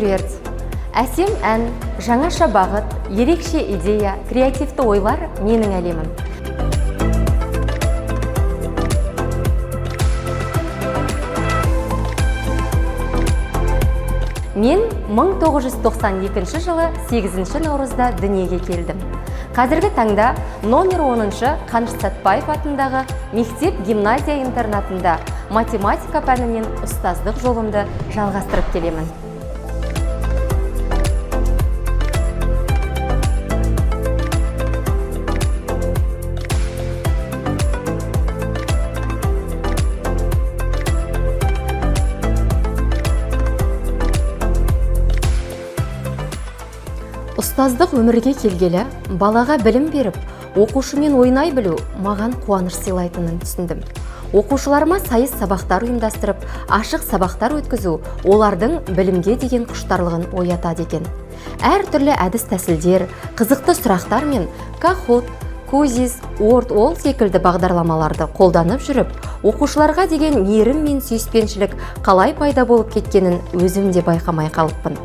Меруерт. Әсем ән, жаңаша бағыт, ерекше идея, креативті ойлар менің әлемім. Мен 1992 жылы 8 наурызда дүниеге келдім. Қазіргі таңда номер 10-шы Қаныш Сәтбаев атындағы мектеп гимназия интернатында математика пәнінен ұстаздық жолымды жалғастырып келемін. Ұстаздық өмірге келгелі балаға білім беріп, оқушымен ойнай білу маған қуаныш сыйлайтынын түсіндім. Оқушыларыма сайыс сабақтар ұйымдастырып, ашық сабақтар өткізу олардың білімге деген құштарлығын оятады екен. Әр түрлі әдіс тәсілдер, қызықты сұрақтар мен Kahoot, Quizizz, Wordwall секілді бағдарламаларды қолданып жүріп, оқушыларға деген мейірім мен сүйіспеншілік қалай пайда болып кеткенін өзім де байқамай қалыппын.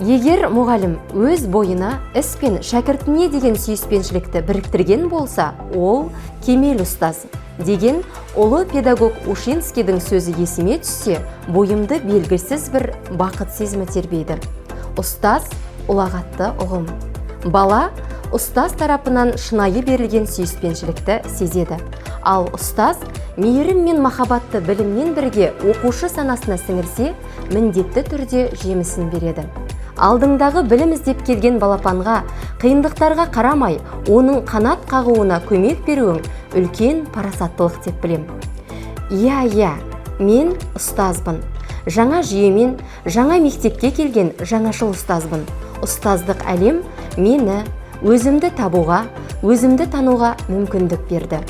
Егер мұғалім өз бойына іс пен шәкіртіне деген сүйіспеншілікті біріктірген болса, ол кемел ұстаз деген ұлы педагог Ушинскийдің сөзі есіме түссе, бойымды белгісіз бір бақыт сезімі тербейді. Ұстаз ұлағатты ұғым. Бала ұстаз тарапынан шынайы берілген сүйіспеншілікті сезеді. Ал ұстаз мейірім мен махаббатты біліммен бірге оқушы санасына сіңірсе, міндетті түрде жемісін береді. Алдыңдағы білім іздеп келген балапанға, қиындықтарға қарамай, оның қанат қағуына көмек беруің үлкен парасаттылық деп білем. Иә, иә, мен ұстазбын. Жаңа жүйемен, жаңа мектепке келген жаңашыл ұстазбын. Ұстаздық әлем мені өзімді табуға, өзімді тануға мүмкіндік берді.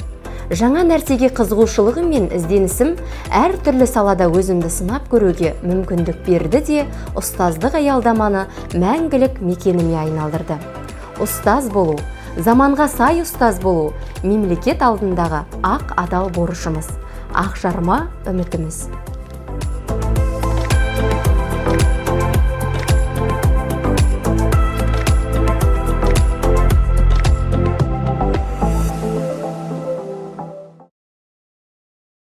Жаңа нәрсеге қызығушылығым мен ізденісім әр түрлі салада өзімді сынап көруге мүмкіндік берді де, ұстаздық аялдаманы мәңгілік мекеніме айналдырды. Ұстаз болу, заманға сай ұстаз болу, мемлекет алдындағы ақ адал борышымыз, ақ жарма үмітіміз.